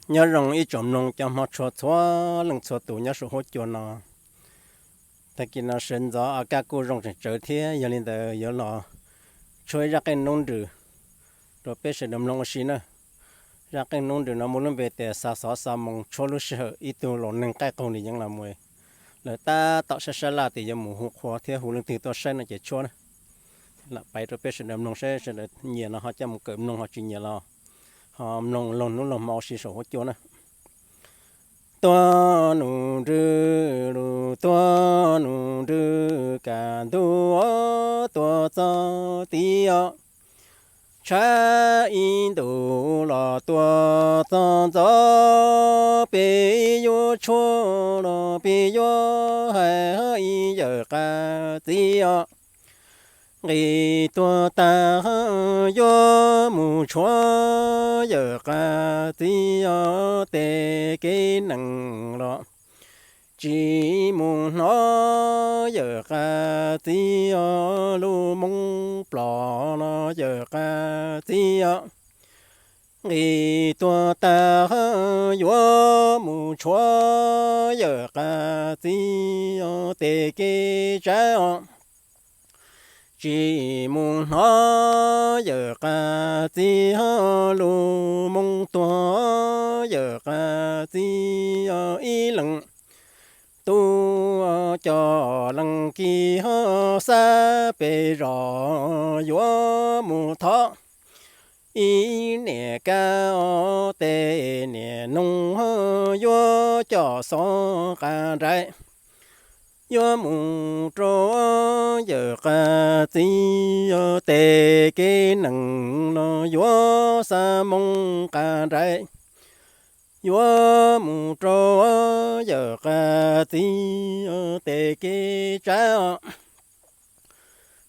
Nyob zoo ib tsoom mloog cov hmov tshua txhua leej txhua tus nyob saum huab cua no. Tag kis no sawv ntxov a kaj kuj zoo tseem tsawv thiab, yog li ntawd yuav los tshuab ib zaj qeej noob nrws rau peb sawv daws mloog ua si na. Zaj qeej noob nrws no muaj lub npe tias xa xov xa moo tshuab lub sij hawm ib tug laus neeg qaij qaug nws yeev los mus. Lawv tab tom sab sab laj tias yuav mus hu qhua thiab hu leej twg tuaj saib no ces tshuab na. Lam pais rau peb sawv daws mloog saib sawv daws nyiam los ho coj mus kawm mloog, ho tsis nyiam los ho mloog laug hnub laug hmo ua si saum huab cua na. Tuag nus nrws lus tuag nus nrws, kaj ntug tuag txog tid os. Tshav ib ntus los tuag txog ntxov, peb yuav tshuab los peb yuav hais ib yawm qab txiv os. Nqis tuag tag yuav mus tshuab yawm qab txiv os, tej kev neeg los tsis mus hnov yawm qab txiv os, lub moo plos los yawm qab txiv os. Nqis tuag tag yuav mus tshuab yawm qab txiv os, tej kev tsab os. Tsis mus hnov yawm qab txiv os, lub moo tuag yawm qab txiv os, ib leeg tub coj leej kiv os, xab pes zos yuav mus thov ib niam kab os, tej niam noog yuav coj xov qab nraim. Yuav mus rau yawm qab txiv os, tej kev neeg los yuav xa moo qab nraim. Yuav mus rau yawm qab txiv os, tej kev tsab os.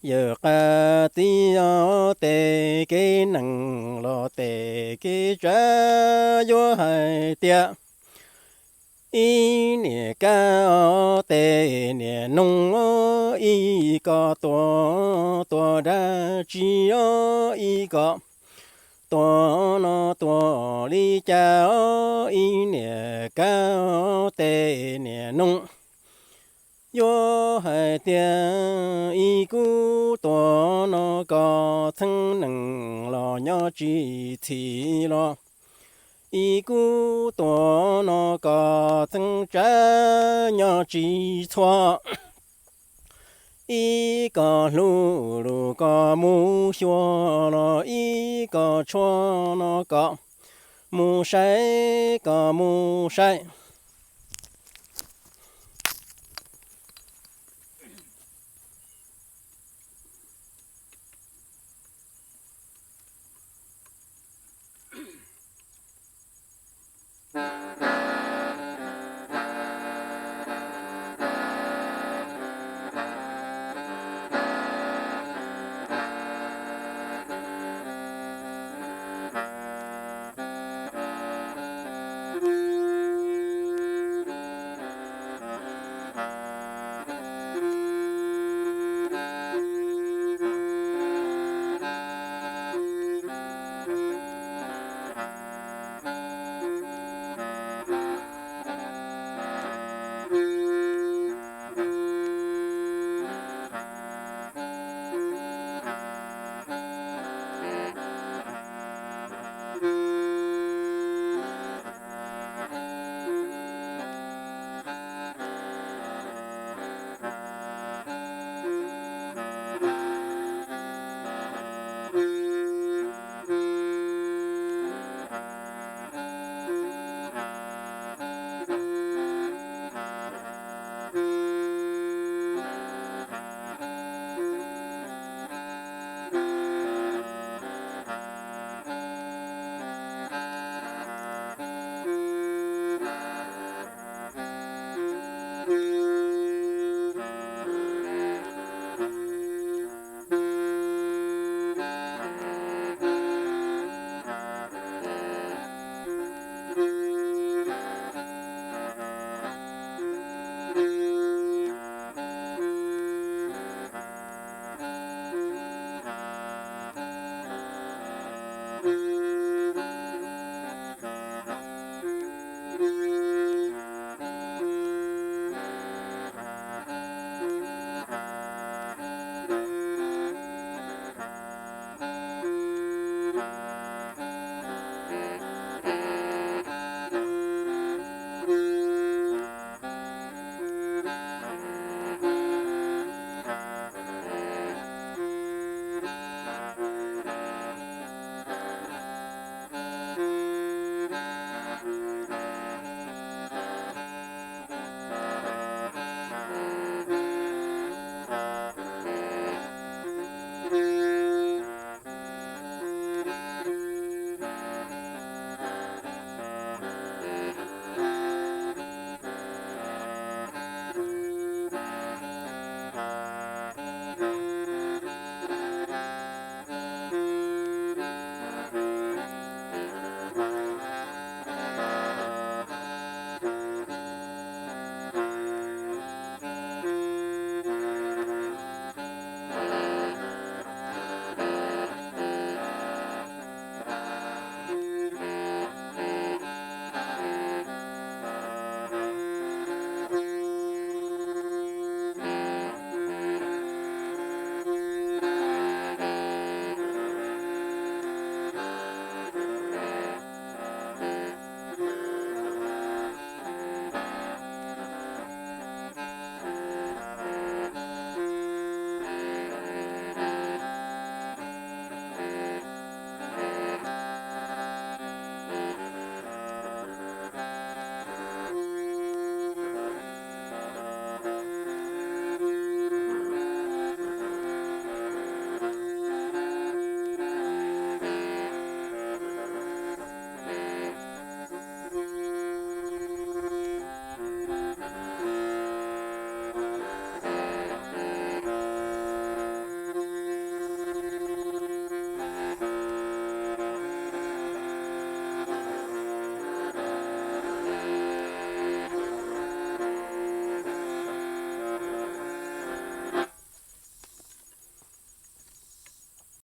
Yawm qab txiv os, tej kev neeg los tej kev tsab yuav hais tias ib niam kab os, tej niam noog os, ib koj tuag tuag dab tsi os, ib koj tuag no tuag li cas os, ib niam kab os, tej niam noog. Yuav hais tias ib kub tuag no koj txheeb neeg los nyob tsis txhim los, ib kub tuag no koj txheeb tsab nyob tsis txhua. Ib koj hlub lus koj mus xyuas los, ib koj tshuab no koj mus saib, koj mus saib.